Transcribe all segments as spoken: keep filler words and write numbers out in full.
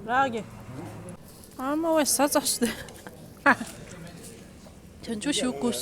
རག་གི། ཨ་མ་བས་ས་ཙག་སྟེ། བྱང་ཆུབ་ཞུ་དགོས།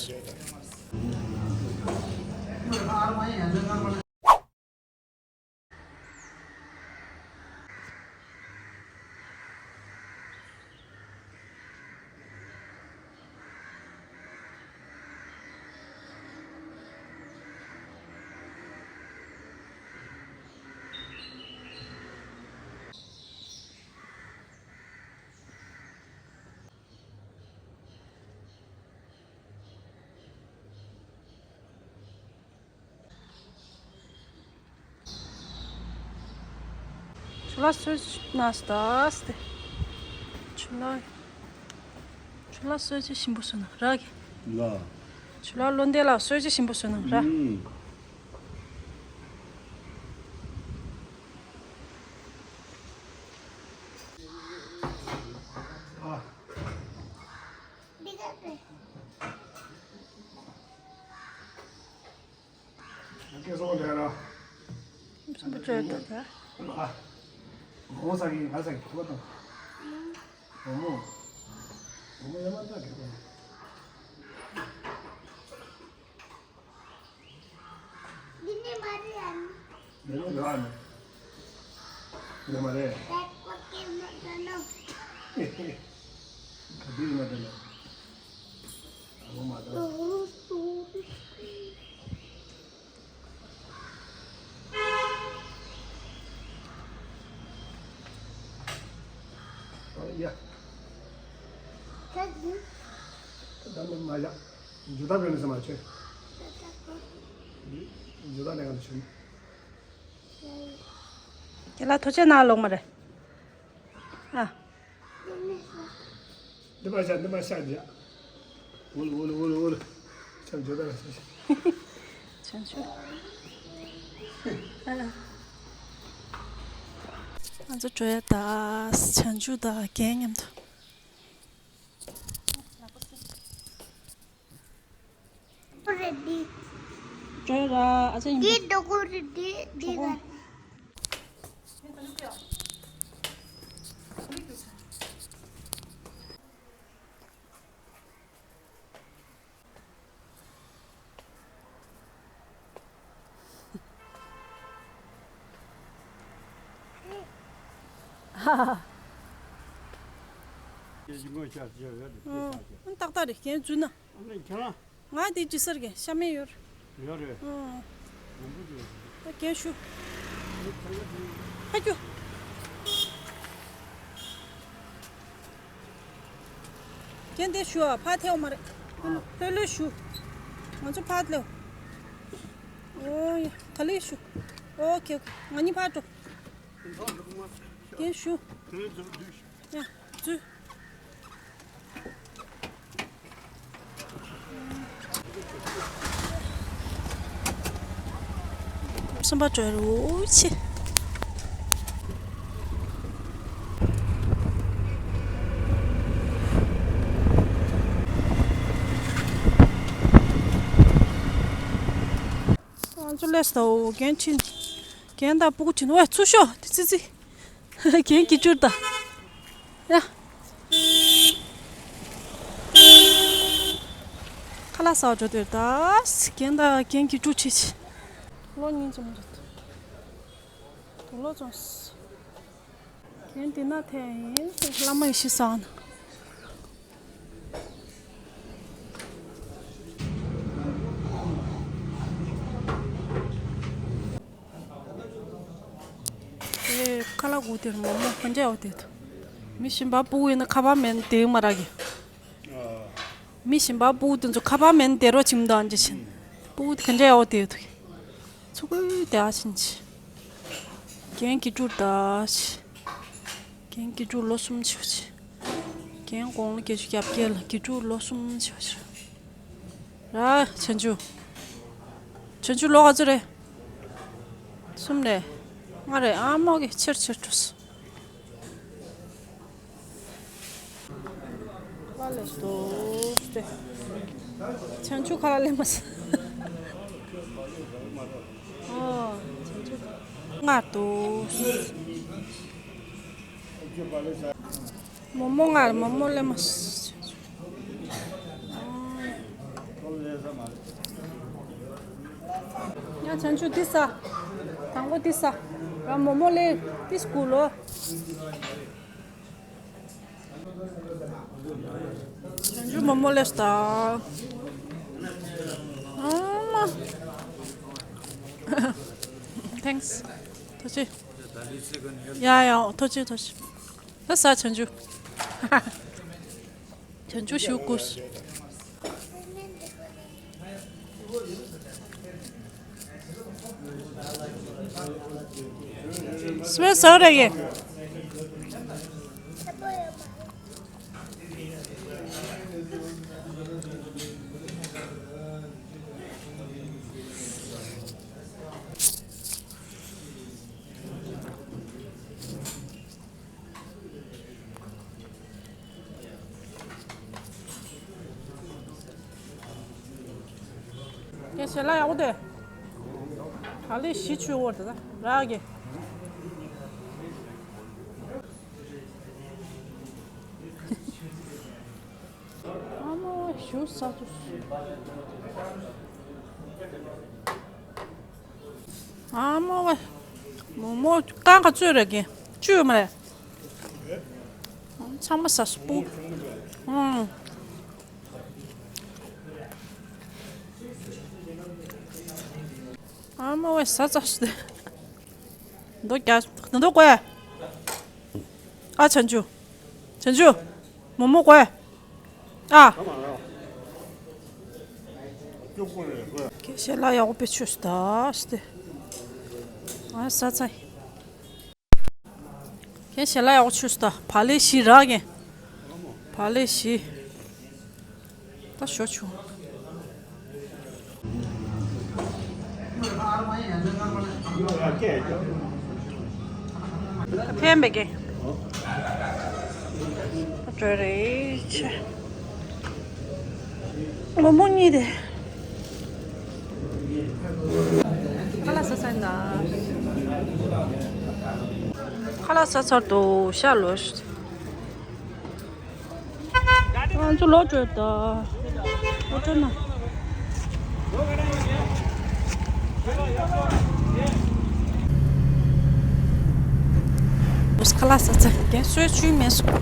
ཆུ་ལ་སོས་ན་སྟ་སྟེ། ཆུ་ལ། ཆུ་ལ་སོས་ཅི་ཞིམ་པོ་སོ་ན་ར་གི། ལ། ཆུ་ལ་བློ་འདས་ལ་སོས་ཅི་ཞིམ་པོ་སོ་ན་ར། ཨུམ། ཨ། སྐད་སོང་ལས་ར། སུམ་པ་བཅོས་ཏེ་ད། ཨ། མོ་ཟ་གི་ང་ཟ་གི་ཁོ་དང་། མོ་མོ། མོ་མོ་ཡ་མ་ད་གི་ཁོ། འདི་ནི་མ་རེད་ཨ་ནི། འདི་ནི་ཡོད་ཨ་ནི། འདི་མ་རེད། ག་དུས་ཡིན་ན་དེ་ལ། ཨ་མོ་མ་ད། ཡ། ད་ནི་མ་ཡ། འཇུ་ད་བེ་ནི་ས་མ་ཆེ། འཇུ་ད་ནི་ག་ནི་ཆེ། དེ་ལ་ཐོ་ཆེ་ན་ལོག་མ་རེད། ཨ། འདི་མ་བྱ་འདི་མ་བྱ་འདི། འུལ་འུལ་འུལ་འུལ། ཆམ་ཇོ་ད་ལ་ཆ་ཆ། ཆམ་ཆུ། ཨ། ང་ཚོ་བྲོས་ཡ་ད་ཆང་ཆུ་ད་རྒན་མཉམ་དུ། རེད་འདི། བྲོས་ར་ཨ་ཅག་ཡིན། འདི་རྡོ་ཀུ་རེད་འདི་འདི་ག་ཧ་ཧ། ཨང་། ཏག་ཏག་རེད་རྒན་འཛུལ་ན། ཨ་ནི་ཁྱེད་རང་། ང་དེ་ཅི་ཟེར་གི་ཤ་མེད་ཡོད་རེད། ཡོད་རེད། ཨང་། ད་རྒན་ཞུ། ཧ་ཀྱུ། རྒན་དེ་ཞུ་ཨ་ཕ་ཐེའོ་མ་རེད། ལྷོད་ལྷོད་ཞུ། ང་ཚོ་ཕ་ལེའོ། ཨོ་ཡ་ད་ལེ་ཞུ། ཨོ་ཁེ་ཨོ་ཁེ་ང་གཉིས་ཕ་འགྲོ། རྒན་ཞུ། ཡ། ཚུལ། སུམ་པ་བྲོས་རུ་ཆེ། ང་ཚོ་ལས་སོ་རྒན་ཕྱིན། རྒན་དང་སྤུ་གུ་ཕྱིན་ཝེ་ཚུར་ཤོག་དེ་ཙི་ཙི། རྒན་གྱི་ཅུར་ད། ཡ། ཁ་ལག་ཟ་བར་འགྲོ་དུས་ད། རྒན་དང་རྒན་གྱི་ཅུར་ཆེ་ཆེ། ལོ་གཉིས་ཙམ་རེད། དུག་ལོག་བཙོངས། རྒན་འདི་ན་ཐེ་ཡིན་བླ་མ་ཡེ་ཤེས་སང་། ཨེ་ཁ་ལག་སྒུག་དེར་མོག་མོག་ག་འདྲ་ཡོད་དེ། མི་གཞན་པ་སྤུ་གུ་ཡིན་ན་ཁ་པར་མེད་ན་དེ་མ་རག་གི། མི་གཞན་པ་སྤུ་གུ་དེ་ཚོ་ཁ་པར་མེད་ན་དེ་རོ་ཁྱིམ་དང་འདྲ་ཕྱིན། སྤུ་གུ་དེ་ག་འདྲ་ཡོད་དེ་ཡོད་དེ། ཚུ་གུ་དེ་ཨ་ཕྱིན་ཆི། རྒན་གྱི་ཅུར་ད་ཤི། རྒན་གྱི་ཅུར་ལོ་གསུམ་ཆི་བ་ཆི། རྒན་དགུང་ལོ་བརྒྱད་ཅུ་གྱ་བརྒྱད་ལ་གྱི་ཅུར་ལོ་གསུམ་ཆི་བ་ཆི། ར་ཆན་ཆུ། ཆན་ཆུ་ལོ་ག་ཚོད་རེད། གསུམ་རེད། ལྔ་རེད་ཨ་མོ་གི་ཆེར་ཆེར་འགྲོ་སོང་། ཁ་ལག་ལས་སོ་སྟེ། ཆང་ཆུ་ཁ་ལག་ལས་མ་སོང་། ཨོ། ཆང་ཆུ། ང་དུ། མོག་མོག་ང་མོག་མོག་ལེན་མ། ཡ་བྱང་ཆུབ་འདི་ཟ། དང་པོ་འདི་ཟ། ང་མོག་མོག་ལེན་འདི་སྐུ་ལོ། བྱང་ཆུབ་མོག་མོག་ལེན་ད། ཨ་མ། Thanks. ཐུགས་རྗེ་ཆེ། ཡ་ཡ་ཐུགས་རྗེ་ཆེ། ད་ཟ་བྱང་ཆུབ། བྱང་ཆུབ་ཞུ་དགོས། སུ་བས་ཟ་རེ་གི། ངས་ཞལ་ལག་ཡག་པོ་དེ། ག་ལེ་ཞི་ཆུ་བོར་དེ་ད་རག་གི། ཨ་མ་ཞུ་ས་ཚུ། ཨ་མ་བ། མོག་མོག་རྐང་ག་བཙོས་རེད་གི། བཅུ་ཡོད་མ་རེད། ཚང་མ་ཟ་སྤུ། ཨང་། ཨ་མ་བས་ཟ་ཙམ་ཞིག་འདུག་རྒྱ་འདུག་གོ། ཨ་བྱང་ཆུབ། བྱང་ཆུབ། མོག་མོག་གོ། ཨ། ཁྱེད་ཞལ་ལག་ཡག་པོ་དཔེ་མཆོད་ད་སྟེ། ཨ་ཟ་ཚ། ཁྱེད་ཞལ་ལག་ཡག་པོ་མཆོད་ད། བག་ལེབ་བཞི་རག་གི། བག་ལེབ་བཞི། ད་ཞོ་ཆུ། ཕན་པའི་གེ། སྤྲོད་རེ་ཆེ། མོག་མོག་གཉིས་དེ། ཁ་ལག་ཟ་ཚར་ན། ཁ་ལག་ཟ་ཚར་འདུག་ཤ་ལོས། ང་ཚོ་ལོག་འགྲོ་ད། ལོག་འགྲོ་ན། ཁ་ལག་ཟ་ཚར་རྒན་གསོལ་ཆུ་མེད་སོང་།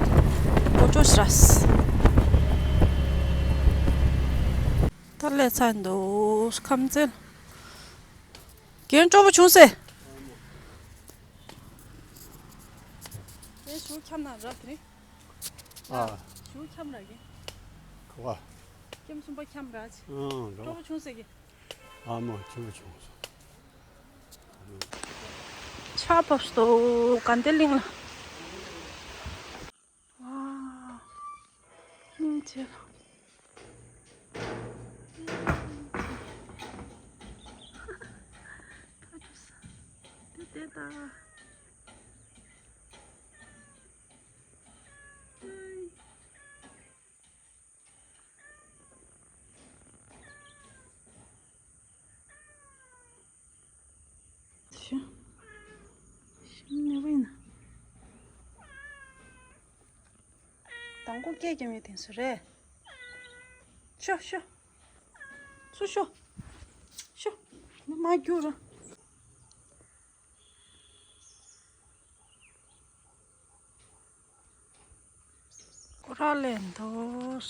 ལོག་འགྲོ་ཤི་ར། ད་ལས་ཚར་འདུག་ཁམས་བཙན། རྒན་སྤྲོ་པོ་བྱུང་ཟེ། རྒན་ཞུ་འཁྱམ་ན་ར་དེ་རིང་། ཨ། ཞུ་འཁྱམ་ར་གི། ག་བ། ཀེམ་གསུམ་པ་འཁྱམ་ར་ཆེ། ཨང་། སྤྲོ་པོ་བྱུང་ཟེ་གི། ཨ་མ་ཆུ་བ་བྱུང་སོང་། ཆར་བབས་སོ་དགའ་ལྡན་གླིང་ལ། ཝ། སྙིང་རྗེ་ལ། ཁ་ཆུ་ས། དེ་དེ་ད། ཤི། ཤི་ནི་བས་ན། དང་པོ་སྐད་རྒྱབ་ཡས་དེང་སུ་རེད། ཤོ་ཤོ། ཚུར་ཤོ། ཤོ། མ་རྒྱུག་ར། སྐོར་ར་ལེན་འདུག་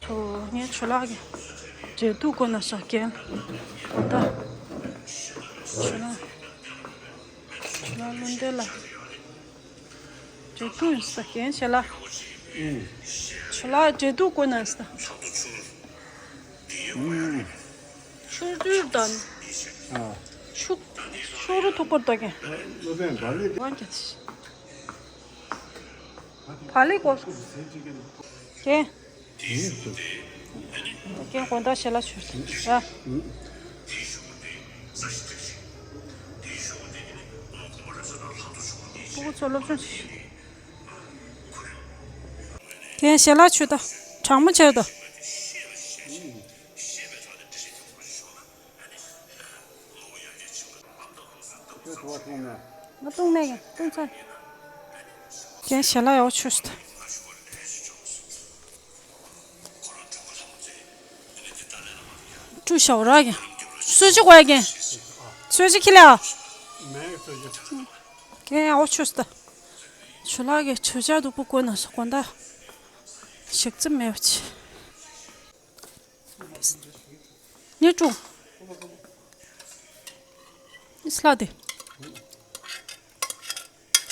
ཚོ་ངའི་ཆུ་ལག་གི་འབྲས་ཐུག་བསྐོལ་ན་ཟ་མཁན། ད་ཆུ་ལག་ཆུ་ལག་བློ་འདས་ལ་འབྲས་ཐུག་ཟ་མཁན་བྱེད་ལ། ཆུ་ལག་འབྲས་ཐུག་བསྐོལ་ན་ཟ། ཆུ་རུལ་དང་། ཨ། ཆུ། ཆུ་རུལ་ཐུག་པར་ལྟ་གི། སློབ་དཔོན་བག་ལེབ། དབང་གྱ་བག་ལེབ་གོ། ཀྱེ། ཀྱེ་དགོང་དག་ཞལ་ལག་མཆོད་ར། སྤུ་གུ་ཚོ་སློབ་སྦྱོང་བྱེད། ཀྱེ་ཞལ་ལག་མཆོད་ད། གྲང་མོ་བྱས་ད། ཁྱོད་གྲོགས་མཐོང་ན། ང་བཏུང་མེད་ཀྱང་བཏུང་ཚར། ཀྱང་ཞལ་ལག་ཡག་ཆུ་སྟ། བཀྲུ་ཞའོ་ར་ཀྱང་། སུ་ཅི་གོ་ཡ་ཀྱང་། སུ་ཅི་ཁི་ལ་ཡ། ཀྱང་ཡག་ཆུ་སྟ། ཆུ་ལག་གི་ཆུ་ཆ་དུ་པུ་གོ་ན་སོ་གོ་འདའ། ཞིག་ཙམ་མེད་པ་ཆེ། ངས་བཀྲུ། ཨིས་ལྷ་དེ།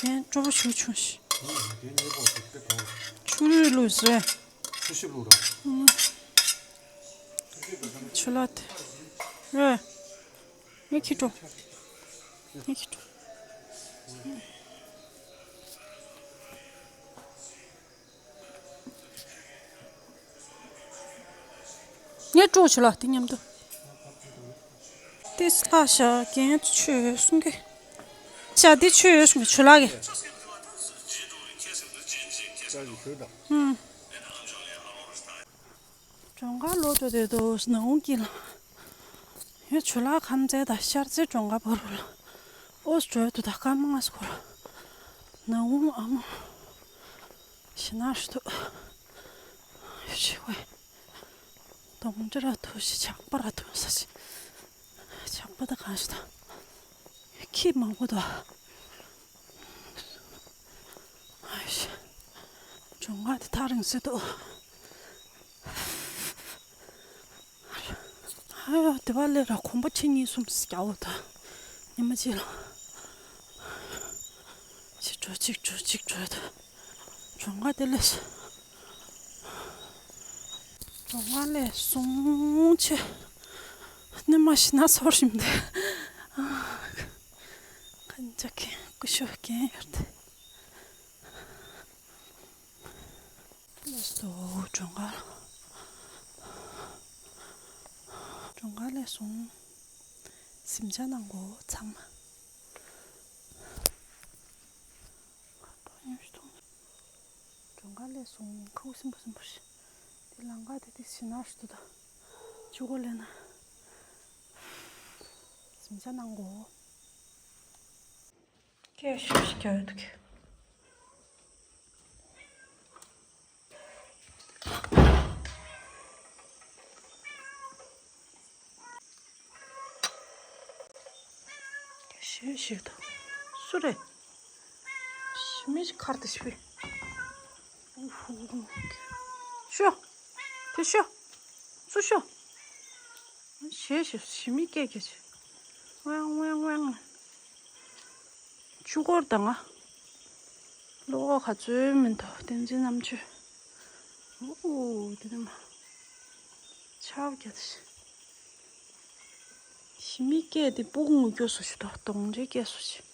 དེ་སྤྲོ་པོ་ཆུ་ཆུང་ཞིག་ཆུ་རུད་ལུས་རེད། ཆུ་ཞིབ་ལུག་ར། ཆུ་ལ་དེ། རེད། ངས་ཁྱི་བཀྲུ། ངས་ཁྱི་བཀྲུ། ངས་སྤྲོ་ཆུ་ལ་དེ་མཉམ་དུ། དེ་ལྷ་ཤ་གན་ཆུ་གསུང་གི། ཤ་དེ་ཆུ་གསུང་གི་ཆུ་ལ་གི། ཧུམ། གྲོང་ཁར་ལོག་འགྲོ་དེ་དོ་ནང་གི་ལ། ཡོད་ཆུ་ལ་ཁམས་ཚད་དང་ཤར་ཚད་གྲོང་ཁར་བར་རུ་ལ། ཨོས་འགྲོ་དུ་ད་སྐར་མ་ལྔ་སྐོར། ནང་ཨ་མ། ཤི་ན་ཧྲི་ཐུ། ཤི་བས། དོང་ཅི་ར་ཐུ་ཤི་ཆག་པ་ར་ཐུ་ས་ཤི། ཆག་པ་ད་གང་ཤི་ད། ཁྱི་མང་པོ་དོ། ཨ་ཤི། གྲོང་ཁ་དེ་ཐག་རིང་སེ་དོ། ཨ་ཡོ་དེ་བ་ལས་ར་གོམ་པ་ཁྲི་གཉིས་གསུམ་སྐྱ་བོ་དང་། ཉི་མ་གཅིག་ལ། གཅིག་འགྲོ་གཅིག་འགྲོ་གཅིག་འགྲོ་དང་། གྲོང་ཁ་དེ་ལས་སོ། གྲོང་ཁ་ལས་སོང་ཆེ། སྣེ་མ་ཤི་ན་སོར་ཞིམ་དེ། ཁན་ཅག་གན་ཀུ་ཤོ་གན་ཡར་དེ། ལས་སོ་གྲོང་ཁ། གྲོང་ཁ་ལས་སོང་། སིམ་ཆ་ནང་གོ་ཚང་མ། གྲོང་ཁ་ལས་སོང་ཁུག་སིམ་པོ་སིམ་པོ་ཞིག་དེ་ལང་ཀ་དེ་དེ་ཞི་ན་ཞུ་དུ་ད། ཆུ་གོ་ལས་ན། སིམ་ཆ་ནང་གོ། སྐད་ཤུགས་ཤིག་རྒྱག་ཡོད་འདུག་གི། ཞེས་ཞིག་དང་། སུ་རེད། ཞི་མི་ཞིག་ཁར་དུ་ཞི་བི། ཤོ། དེ་ཤོ། སུ་ཤོ། ཞེས་ཞིག་ཞི་མི་སྐད་སྐད་ཅིག་ཝང་ཝང་ཝང་། ཆུ་འཁོར་དང་ང་། བློ་ཁོག་ག་ཚོད་མི་འདུག་བསྟན་འཛིན་རྣམ་དཔྱོད། ཨོ་དེ་ནི་མ། ཆར་པ་རྒྱག་དེ་ཤི། ཞི་མི་སྐད་དེ་སྤུ་གུ་ངུ་སྐྱོ་སུ་ཞིག་དང་གདོང་འདྲེ་སྐད་སུ་ཞིག